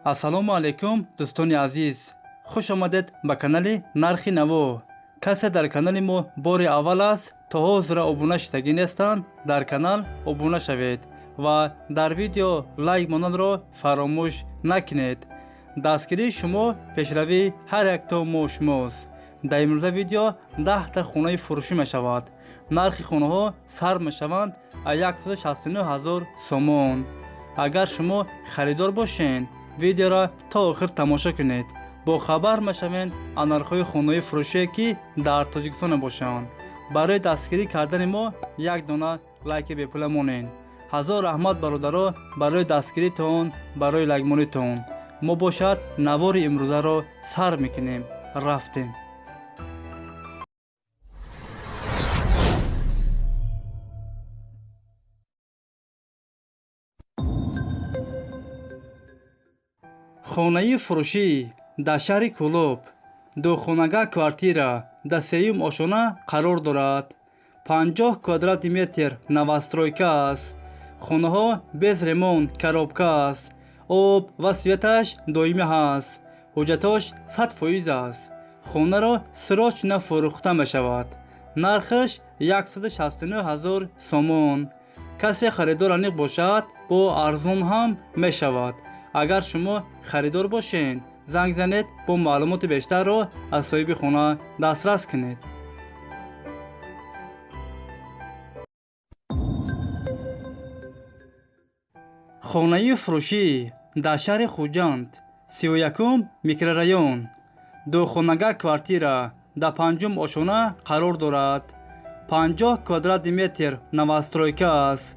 Ассалому алайкум, дӯстони азиз, хуш омадед ба канали Нархи Наво. Касе дар канали мо бори аввал аст, то ҳозира обуна шудагӣ нестанд, дар канал обуна шавед ва дар видео лайк монанро фаромӯш накунед. Дастгирии шумо пешравии ҳар якто мо шумост. Дар имрӯза видео 10та хонаи фурӯшӣ мешавад. Нархи хонаҳо сар мешаванд аз 169 ҳазор сомон. Агар шумо харидор бошед, видеоро то охир тамошо кунед, бохабар мешавед аз нархҳои хонаҳои фурӯшие, ки дар Тоҷикистон мебошанд. Барои дастгирӣ кардани мо як дона лайки бепула монед. Ҳазор раҳмат, бародаро, барои дастгиритон, барои лайкмонитон. Мо бошад навори имрӯзаро сар мекунем. Рафтем. Хонаи фурӯшӣ дар шаҳри Кӯлоб, духонага квартира, дар сеюм ошона қарор дорад. 50 квадрати метр, новостройка аст. Хонаҳо без ремонт, коробка аст. Об ва светаш доимӣ ҳаст. Ҳуҷҷатош 100% аст. Хонаро срочно фурӯхта мешавад. Нархаш 169 ҳазор сомон. Касе харидор аниқ бошад, бо арзон ҳам мешавад. Агар шумо харидор бошед, занг занед, бо маълумоти бештарро аз соҳиби хона дастрас кунед. Хонаи фурӯшӣ дар шаҳри Хуҷанд, 31-ум микрорайон, духонага квартира, дар панҷум ошона қарор дорад. 50 квадрати метр, новостройка аст.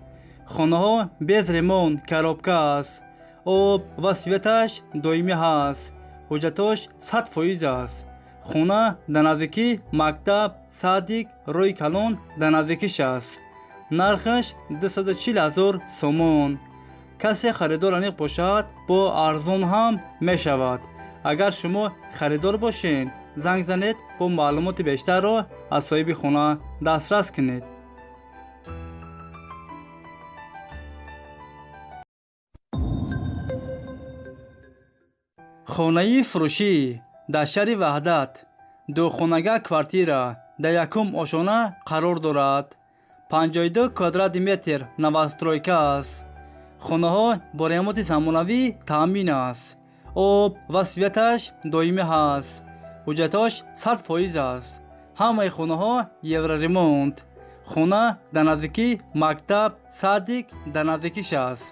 Хонаҳо без ремонт, коробка аст. Об ва светаш доимӣ ҳаст. Ҳуҷҷатош 100% аст. Хона дар наздикии мактаб, садик, роҳи калон дар наздикиш аст. Нархаш 240 ҳазор сомон. Касе харидор аниқ бошад, бо арзон ҳам мешавад. Агар шумо харидор бошед, занг занед, бо маълумоти бештарро аз соҳиби хона дастрас кунед. Хонаи фурӯшӣ дар шаҳри Ваҳдат, духонага квартира, дар якум ошона қарор дорад. 52 квадрати метр, новостройка аст. Хонаҳо бо ремонти замонавӣ таъмин аст. Об ва светаш доимӣ ҳаст. Ҳуҷҷатош 100% аст. Ҳамаи хонаҳо евроремонт. Хона дар наздикии мактаб, садик дар наздикиш аст.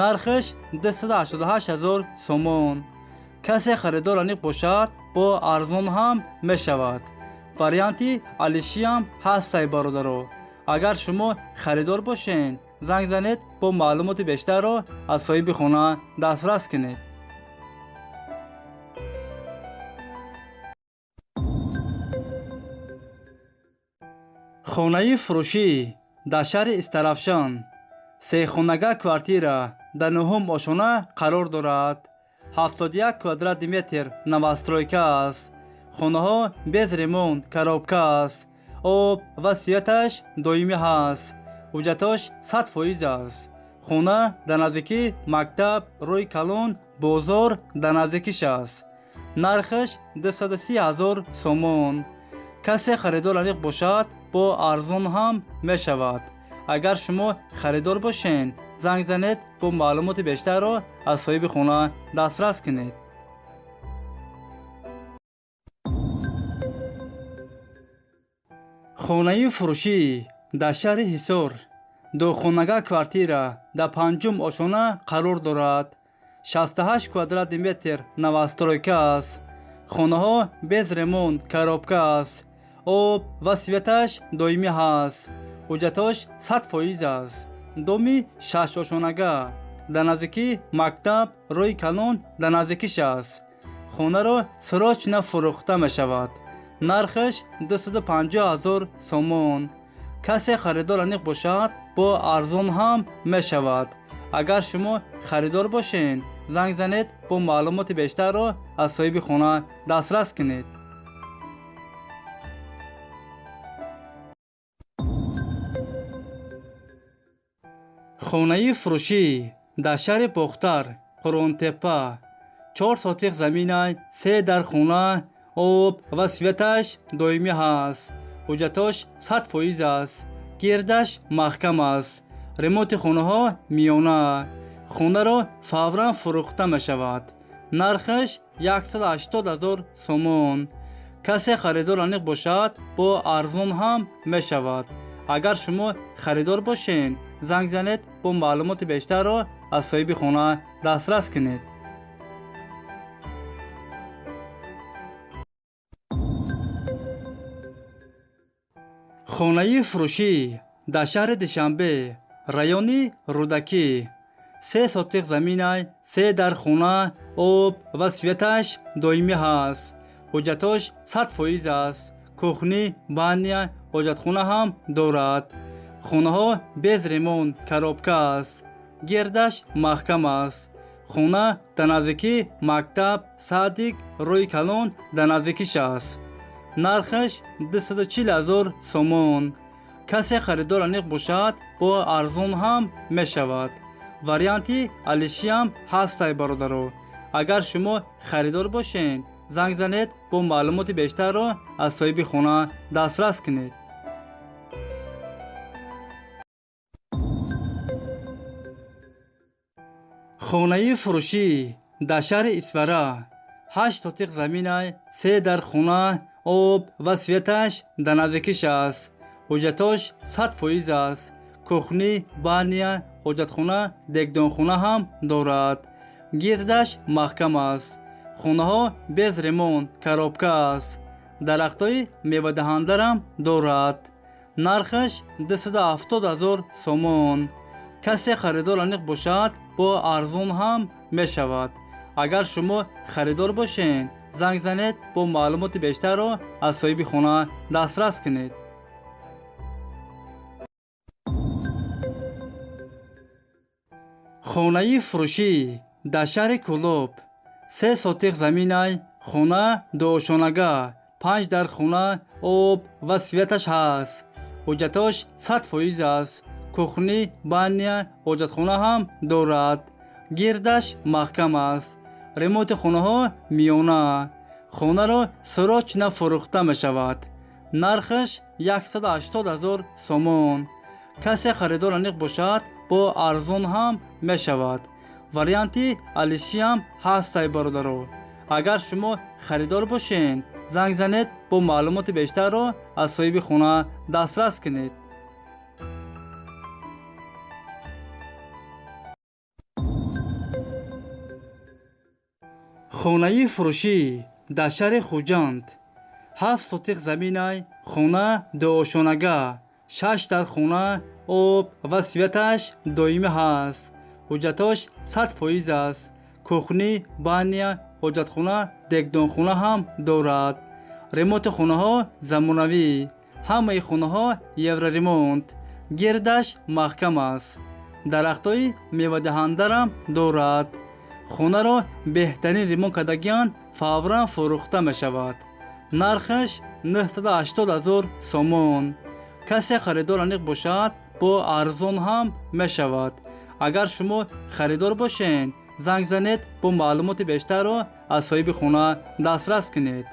Нархаш 288 ҳазор сомон. Касе харидор аниқ бошад, бо арзон ҳам мешавад. Варианти алишиам ҳастай, бародаро. Агар шумо харидор бошед, занг занед, бо маълумоти бештарро аз соҳиби хона дастрас кунед. Хонаи фурӯшӣ дар шаҳри Истаравшан, сехонага квартира, дар нуҳум ошона қарор дорад. 71 квадрати метр, новостройка аст. Хонаҳо без ремонт, коробка аст. Об ва светаш доимӣ ҳаст. Ҳуҷҷатош 100% аст. Хона дар наздикии мактаб, роҳи калон, бозор дар наздикиш аст. Нархаш 230 ҳазор сомон. Касе харидор аниқ бошад, бо арзон ҳам мешавад. Агар шумо харидор бошед, занг занед, бо маълумоти бештарро аз соҳиби хона дастрас кунед. Хонаи фурӯшӣ дар шаҳри Ҳисор, духонага квартира, дар панҷум ошона қарор дорад. 68 квадрати метр, новостройка аст. Хонаҳо без ремонт, коробка аст. Об ва светаш доимӣ ҳаст. Ҳуҷҷатош 100% аст. Доми шашошонага дар наздикии мактаб, роҳи калон дар наздикиш аст. Хонаро срочно фурӯхта мешавад. Нархаш 250 ҳазор сомон. Касе харидор аниқ бошад, бо арзон ҳам мешавад. Агар шумо харидор бошед, занг занед, бо маълумоти бештарро аз соҳиби хона дастрас кунед. Хонаи фурӯшӣ дар шаҳри Бохтар, Қурғонтеппа. 4 сотих заминай, 3 дар хона, об ва светаш доимӣ ҳаст. Ҳуҷҷатош 100% аст. Гирдаш маҳкам аст. Ремонти хонаҳо миёна. Хонаро фавран фурӯхта мешавад. Нархаш 180 000 сомон. Касе харидор аниқ бошад, бо арзон ҳам мешавад. Агар шумо харидор бошед, занг занед, бо маълумоти бештарро аз соҳиби хона дастрас кунед. Хонаи фурӯшӣ дар шаҳри Душанбе, райони Рӯдакӣ. 3 сотих заминай, 3 дар хона, об ва светаш доимӣ ҳаст. Ҳуҷҷатош 100% аст. Кухни, баня, ҳоҷатхона ҳам дорад. Хонаҳо без ремонт, коробка аст. Гирдаш маҳкам аст. Хона дар наздикии мактаб, садик, рӯи калон дар наздикиш аст. Нархаш 240 000 сомон. Касе харидор аниқ бошад, бо арзон ҳам мешавад. Варианти алишиам ҳастай, бародаро. Агар шумо харидор бошед, занг занед, бо маълумоти бештарро аз соҳиби хона дастрас кунед. Хонаи фурӯшӣ дар шаҳри Исфара. 8 сотих заминай, 3 дар хона, об ва светаш дар наздикиш аст. Ҳуҷҷатош 100% аст. Кухни, баня, ҳоҷатхона, дегдонхона ҳам дорад. Гирдаш маҳкам аст. Хонаҳо без ремонт, коробка аст. Дарахтҳои мевадаҳандарам дорад. Нархаш 270 000 сомон. Касе харидор аниқ бошад, бо арзон ҳам мешавад. Агар шумо харидор бошед, занг занед, бо маълумоти бештарро аз соҳиби хона дастрас кунед. Хонаи фурӯшӣ дар шаҳри Кӯлоб. 3 сотих заминай, хона дуошонага, 5 дар хона, об ва светаш ҳаст. Ҳуҷҷатош 100% аст. Кухни, баня, ҳоҷатхона ҳам дорад. Гирдаш маҳкам аст. Ремонти хонаҳо миёна. Хонаро срочно фурӯхта мешавад. Нархаш 180 000 сомон. Касе харидор аниқ бошад, бо арзон ҳам мешавад. Варианти алишиам ҳастай, бародаро. Агар шумо харидор бошед, занг занед, бо маълумоти бештарро аз соҳиби хона дастрас кунед. Хонаи фурӯшӣ дар шаҳри Хуҷанд. 7 сотих заминай, хона дуошонага, 6 дар хона, об ва светаш доимӣ ҳаст. Ҳуҷҷатош 100% аст. Кухни, баня, ҳоҷатхона, дегдонхона ҳам дорад. Ремонти хонаҳо замонавӣ. Ҳамаи хонаҳо евроремонт. Гирдаш маҳкам аст. Дарахтҳои мевадаҳандарам дорад. Хонаро беҳтарин ремонт кардагиан фавран фурӯхта мешавад. Нархаш 980 000 сомон. Касе харидор аниқ бошад, бо арзон ҳам мешавад. Агар шумо харидор бошед, занг занед, бо маълумоти бештарро аз соҳиби хона дастрас кунед.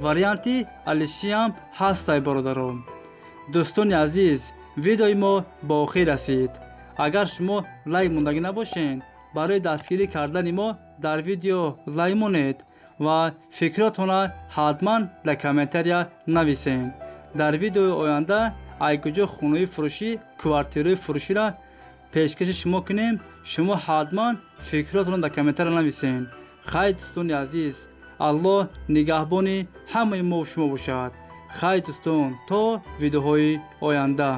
Варианти алишиам ҳастай, бародаро. Дӯстони азиз, видеои мо ба охир расид. Агар шумо лайк мондагӣ набошед, барои дастгирӣ кардани мо дар видео лайк монед ва фикротонро ҳатман дар комментария нависед. Дар видеои оянда ай куҷо хонаи фурӯшӣ, квартираи фурӯширо пешкаши шумо кунем, шумо ҳатман фикротонро дар комментария нависед. Хайр, дӯстони азиз, Аллоҳ нигаҳбони ҳамаи мо шумо бошад. Хайр, дӯстон, то видеоҳои оянда.